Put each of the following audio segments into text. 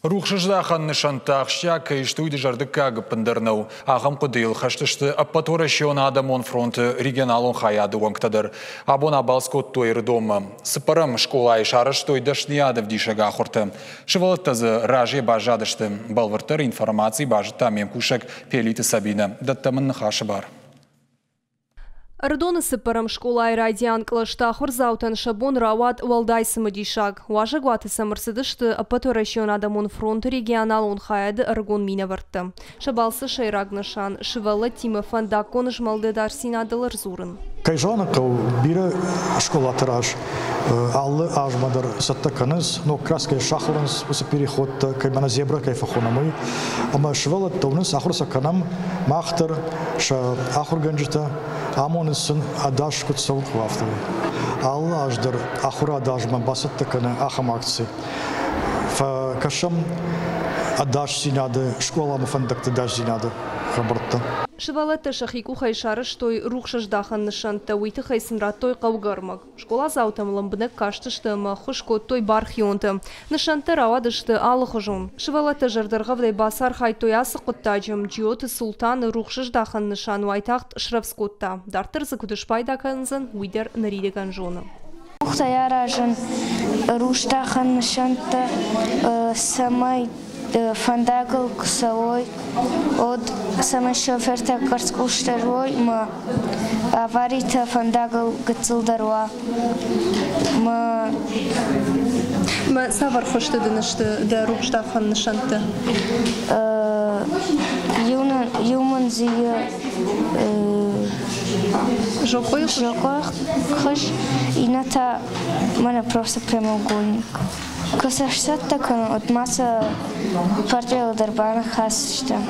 Рухсыздахӕн нысӕнттӕ ахсджиаг кӕй сты, уый дызӕрдыггаг ӕппындӕр нӕу. Ахӕм хъуыдыйыл хӕст сты Ӕппӕтуӕрӕсеон адӕмон фронты регионалон хайады уӕнгтӕ дӕр. Абон абалц кодтой Ӕрыдонмӕ. Цыппӕрӕм скъолайы сарӕзтой дӕсныйадӕвдисӕг ахуыртӕ. Сывӕллӕттӕ дзы разыйӕ баззадысты. Бӕлвырддӕр информаци базыдта ме мкусӕг Пелиты Сабинӕ. Дӕттӕм ын ныхасы бар. Ӕрыдоны цыппӕрӕм скъолайы райдиан кълӕсты ахуырдзаутӕн сӕ бон рауад уӕлдай цымыдисаг. Уазӕгуаты сӕм ӕрцыдысты Ӕппӕтуӕрӕсеон адӕмон фронты регионалон хайады ӕрыгон минӕвӕрттӕ. Сӕ балцы сӕйраг нысан – сывӕллӕттимӕ фӕндаггон змӕлды ӕдасдзинадыл ӕрдзурын. Кӕй зӕгъын хъӕуы, бирӕ скъолаты раз алы азмӕ дӕр цӕттӕ кӕнынц, ног краскӕй сахуырынц уыцы переходтӕ, кӕй мӕнӕ зебра кӕй фӕхонӕм, уый. Ӕмӕ сывӕллӕттӕ уынынц, ахуыр сӕ кӕнӕм мах дӕр, сӕ ахуыргӕнджытӕ амонынц сын ӕдас куыд цӕуы, афтӕ. Алы аз дӕр ахуырады азмӕ бацӕттӕ кӕны ахӕм акци. Фӕкӕсӕм ӕдасдзинады, скъоламӕ фӕндӕгты ӕдасдзинады хабӕрттӕ. Сывӕллӕттӕ сӕхи къухӕй сарӕзтой рухсыздахӕн нысӕнттӕ, уый тыххӕй сын радтой хъӕугӕ ӕрмӕг. Скъоладзаутӕм лӕмбынӕг кастысты ӕмӕ ӕххуыс кодтой бархионтӕ. Нысӕнттӕ рауадысты алыхуызон. Сывӕллӕттӕ зӕрдӕргъӕвдӕй бацархайдтой ацы хъуыддаджы. Джиоты Султаны рухсыздахӕн нысан уайтагъд срӕвдз кодта. Дарддӕр дзы куыд спайда кӕндзӕн, уый дӕр ныридӕгӕн зоны. Къухтӕй аразын рухсдахӕн нысӕнттӕ, цӕмӕй фӕндагыл куы цӕуой, уӕд цӕмӕй шофертӕ къӕрцхъусдӕр уой ӕмӕ аваритӕ фӕндагыл гыццылдӕр уа. Мӕ цавӕр хуызты дын сты дӕ рухсдахӕн нысӕнттӕ? Иу мын дзы Зокъойы хуыз, иннӕ та мӕнӕ просто прямоугольник. Куы сӕ сцӕттӕ кӕнон, уӕд ма сӕ портфелы дӕр баныхасдзыстӕм.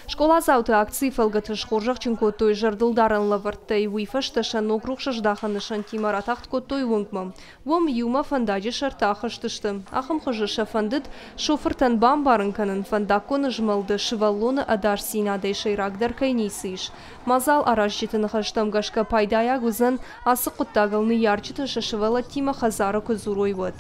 Скъоладзауты акцийы фӕлгӕты схорзӕхджын кодтой зӕрдылдарӕн лӕвӕрттӕй, уый фӕстӕ сӕ ног рухсыздахӕн нысантимӕ ратагъд кодтой уынгмӕ. Уым иумӕ фӕндаджы сӕрты ахызтысты. Ахӕм хуызы сӕ фӕндыд шофыртӕн бамбарын кӕнын, фӕндаггон змӕлды сывӕллоны ӕдасдзинадӕй сӕйрагдӕр кӕй ницы ис. Мадзал аразджыты ныхӕстӕм гӕсгӕ пайдайаг уыдзӕн, ацы хъуыддагыл ныййарджытӕ сӕ сывӕллӕттимӕ хӕдзары куы дзурой, уӕд.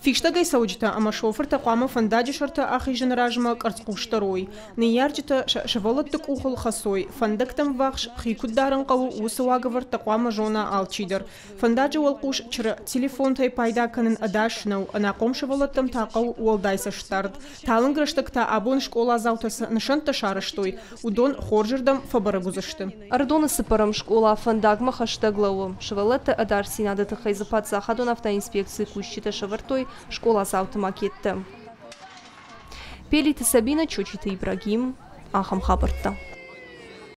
Фистӕгӕй цӕуджытӕ ӕмӕ шофыртӕ хъуамӕ фӕндаджы сӕрты ахизыны размӕ къӕрцхъусдӕр уой. Ныййарджытӕ сӕ сывӕллӕтты къухыл хӕцой, фӕндӕгтӕм ввахс хи куыд дарын хъӕуы, уыцы уагӕвӕрдтӕ хъуамӕ зона алчидӕр. Фӕндаджы уӕлхъус чыры телефонтӕй пайда кӕнын ӕдас нӕу, ӕнахъом сывӕллӕттӕм та хъӕуы уӕлдай цӕстдард. Талынг рӕстӕг та абон скъоладзаутӕ цы нысӕнттӕ сарӕзтой, уыдон хорзырдӕм фӕбӕрӕг уыдзысты. Ӕрыдоны цыппӕрӕм скъола фӕндагмӕ хӕстӕг лӕууы. Сывӕллӕтты ӕдасдзинады тыххӕй дзы паддзахадон автоинспекцийы кусджытӕ сӕвӕрдтой скъоладзауты макеттӕ. Пелиты Сабинӕ, Чочиты Ибрагим, ахӕм хабӕрттӕ.